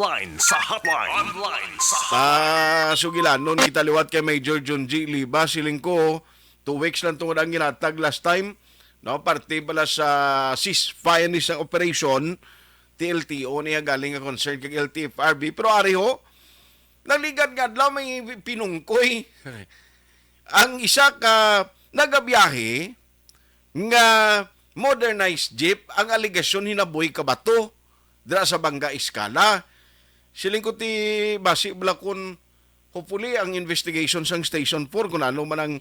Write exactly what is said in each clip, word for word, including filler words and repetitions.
Online sa hotline. Online sa hotline. Pasugilanon kita liwat kay Major John G Liba. Siling ko, two weeks lang tungod ang ginatag last time. No, parte pala sa ceasefire ni sa operation, T L T O niya galing nga concern kag L T F R B. Pero ari ho, nagligad nga adlaw may pinungkoy. Ang isa ka nagabiyahe nga modernized jeep, ang alegasyon hinaboy ka bato dira sa Banga Escala. Siling ko ti basi bala kun hopefully ang investigation sang Station four kung ano man ang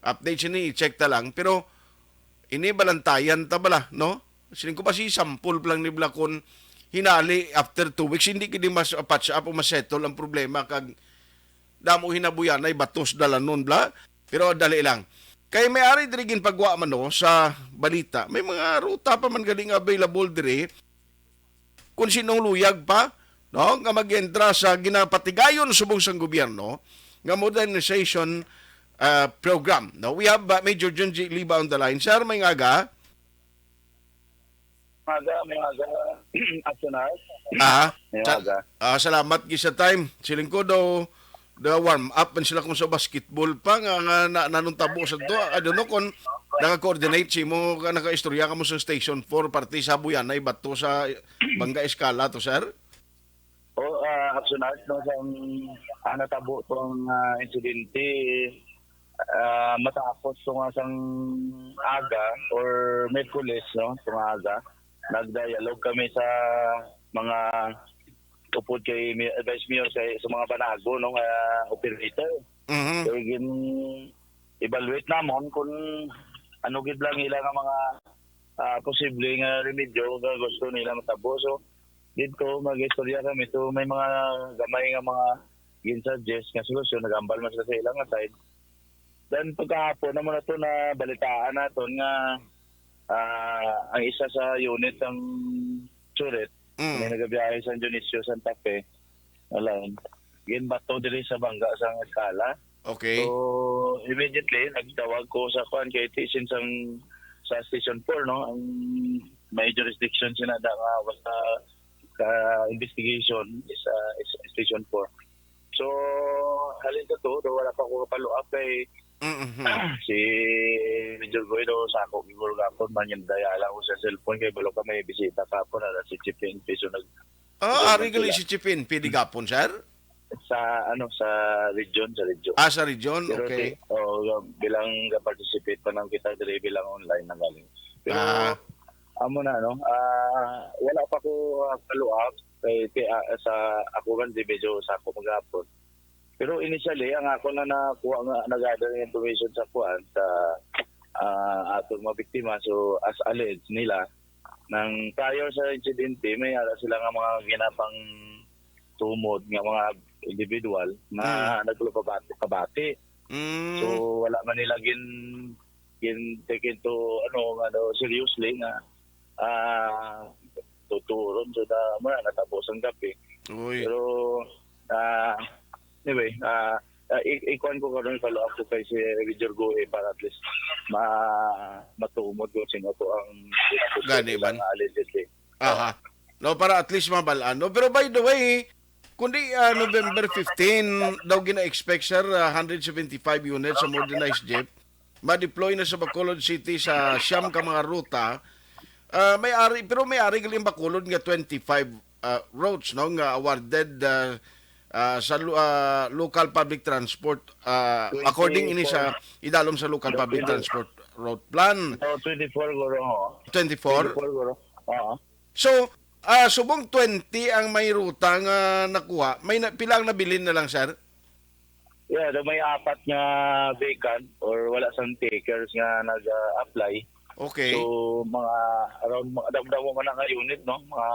update sini, i-check ta lang. Pero ini balantayan ta bala, no? Siling ko basi sample pa lang ni bala kun hinali after two weeks, hindi gid mas patch up o masettle ang problema kag damo hinabuyanay batos dalanon bla. Pero dali lang. Kay may ari diri ginpagwa man no sa balita. May mga ruta pa man gali nga available diri. Kung sinong luyag pa no nga mag-entra sa ginapatigayon subong sang gobyerno nga modernization ah, program. No, we have uh, Major Junji Liba on the line. Sir, may ngaga. Maga, may maga, Asonar. Ah, May sa- maga. ah, salamat gid sa time. Siling ko daw the warm up man sila kung sa basketball pa nga, nga na, nanong tabo sa to. I don't know kung naka-coordinate si mo ka naka-istorya ka mo sa Station four parte sa Buyanay bato sa Banga Escala to, sir. O, uh, Asonar, no, sang ah, natabo tong ah, insidente, ah, matapos to nga sang aga or Miyerkules, no, tong aga, nagdialogue kami sa mga upod kay Mi- Vice Mayor kay sa mga banago no nga operator. Mhm. So, gin evaluate namon kung ano gid lang ila nga mga ah, posible nga remedyo nga gusto nila matabo. So, dito mag-istorya kami. So, may mga gamay nga mga gin-suggest nga solusyon, nagambal man sila sa ilang side. Then pagkahapon naman na to na balitaan naton nga ah, ang isa sa unit sang Surit Mm. may nagabiyahe sa Dionisio Santa Fe na line. Ginbato diri sa Banga sang Escala. Okay. So, immediately nagtawag ko sa kuan kay ti since ang sa Station four no, ang may jurisdiction sila da nga basta ka investigation is, ah, is Station four. So, halin sa to, do wala pa ko follow up kay Mhm. si Major Goy do sa ako gigol gapon man yung daya lang ko sa cellphone kay balo ka may bisita kapon na si Chief N P so nag Ah, ari gali si Chief N P di gapon, sir? Sa ano sa region sa region. Ah, sa region? Pero Okay. ti- oh, bilang ga-participate pa nang kita diri bilang online na galing. Pero Ah. Amo na no. Ah, wala pa ko ah, follow up kay ti- ah, sa ako man di medyo sa ako maghapon. Pero initially ang ako na nakuha nga nag-gather ng information sa kuan sa ah, atong mga biktima so as alleged nila nang prior sa insidente may ara sila nga mga ginapang tumod nga mga individual na nagpabati-pabati. Mm. So wala man nila gin gin take into ano ano seriously nga ah tuturon so da mo na natapos ang gabi. Uy. Pero ah anyway, ah uh, ikuan ko karon follow up ko kay si Major Goe para at least ma matumod ko sino to ang Gani man. Allegedly. Aha. No, para at least mabalaan. No? Pero by the way, kundi ah, November fifteen daw gina-expect, sir, ah, one hundred seventy-five units sa modernized jeep ma-deploy na sa Bacolod City sa siyam ka mga ruta. Ah, may ari, pero may ari galing Bacolod nga twenty-five ah, routes no nga awarded ah, ah, sa lo- ah, local public transport ah, according ini sa idalom sa local public transport route plan. So, twenty-four guro. Oh. Twenty-four? twenty-four guro. Oo. So, ah, subong twenty ang may ruta nga nakuha. May na, pila ang nabilin na lang, sir? Yeah, do may apat nga vacant or wala sang takers nga nag-apply. Okay. So, mga around mga damo-damo man na nga unit, no? Mga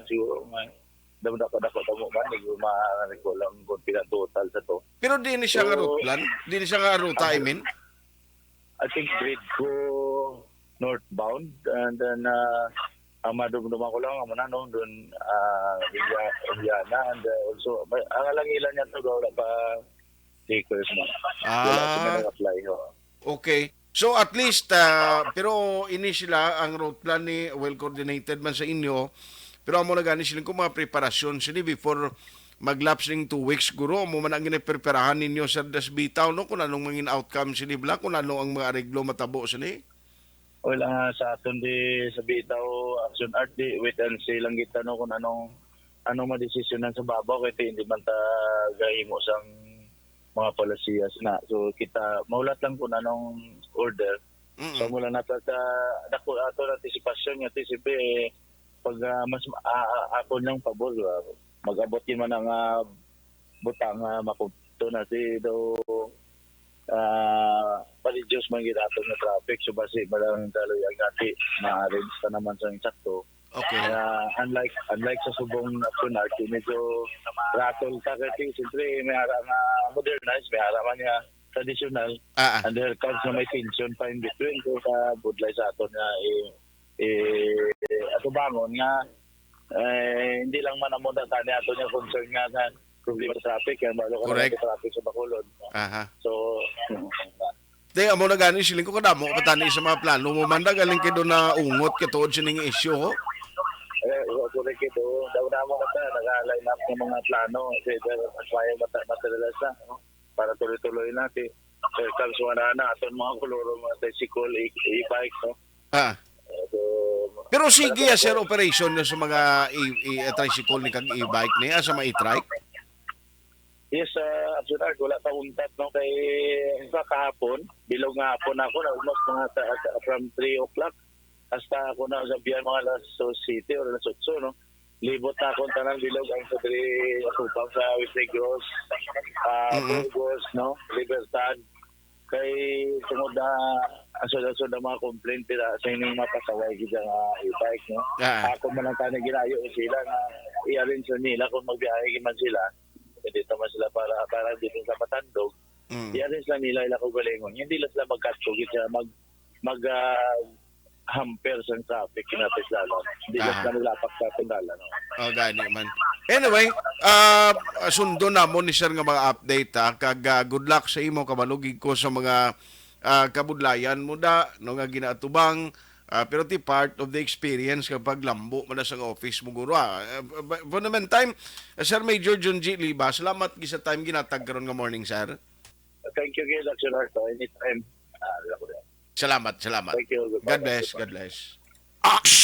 siguro mga damo-damo damo man, hindi ko ma-recall ang kung pila total sa to. Pero di ni siya nga route plan? Di ni siya nga ruta, I mean? I think grade ko northbound and then uh, ang madumduman ko lang amo na no doon uh, Indiana and uh, also ang alangilan niya to wala pa takers mo. Wala Ah. Sila nag-apply ho. Okay. So at least, ah, pero ini sila ang route plan ni well coordinated man sa inyo. Pero amo na gani sila kung mga preparasyon sini before mag-lapse ning two weeks, guro, amo man ang ginapreparahan ninyo, Sir, das bitaw, no, kung anong mangin outcome sini bala, kung ano ang mga areglo matabo sini. Wala nga sa aton di sa bitaw, Action Art, di wait and see lang kita, no, kung anong anong madesisyonan sa babaw kay ti hindi man ta gahimo sang mga palasiyas na. So kita mahulat lang kung anong order. Mm. So mula na ta sa dako ato na antisipasyon nga ti siyempre pag ah, mas ah, ah, ako niyang pabor ah, mag-abot yun man ang ah, butang nga makupto na si do ah, malidyos man gid ato nga traffic so basi malang daloy ang gati ma-arrange pa naman sa insakto. Okay. Kaya unlike unlike sa subong na Cunard, medyo rattle ta kasi siyempre may ara nga modernized, may ara man nga traditional. Ah, ah. And there comes na may tension pa in between ko sa budlay sa aton nga eh, eh, atubangon nga eh, hindi lang man amo na tani ato nga concern nga sa problema sa traffic, kaya balo ka Correct. Sa traffic sa Bacolod. Aha. So, Te, amo na gani siling ko kadamo pa tani sa mga plano mo man da galing kay do na ungot kay tuod sining issue ho. Eh, wa ko rin kito. Daw na mo na ta, nag-align up ng mga plano. Kasi dahil mas may mata materialas na, no? Para tuloy-tuloy natin. Kaya kang suwara na, aton mga kuluro, mga tricycle, e- e-bike, no? Ah. Eh, so, Pero sige ya sir operation nyo sa mga i, i, tricycle ni kag e-bike ni ah, sa mga e-trike. Yes, uh, Action Art, wala pa untat, no? Kay sa kahapon, bilog nga hapon ako, na almost mga sa, sa- from three o'clock, hasta ako na sa biyan mga alas City or alas Otso, no? Libot na akong tanan bilog ang sa diri, Asupang sa West Negros, ah, Mm-mm. Burgos, no? Libertad. Kay tungod na asod-asod ang mga complaint nila sa ining mga pasaway gid nga e-bike, no? Ah. Ako man ang tani ginayo sila nga i-arrange na nila kung magbiyahe man sila. Hindi naman sila para para dito sa Matandog. Mm. I-arrange na nila ila kaugalingon. Hindi lang sila magkatso gid sa mag mag ah, hamper sa traffic kinapit lalo. Hindi lang Aha. Sila maglapak sa ating dalan. No? Oh, gani man. Anyway, ah, sundo namon ni sir nga mga update ha, kag ah, good luck sa imo, kabalugig ko sa mga ah, kabudlayan mo da, no, nga ginaatubang, ah, pero ti part of the experience kapag lambo man na sa office mo guro. Ah. Eh, for the meantime, eh, Sir Major Junji Liba, salamat gid sa time ginatag karon nga morning, sir. Thank you, Gil. Action Art. Anytime. Ah, wala ko na. Salamat, salamat. Thank you. God bless, God bless.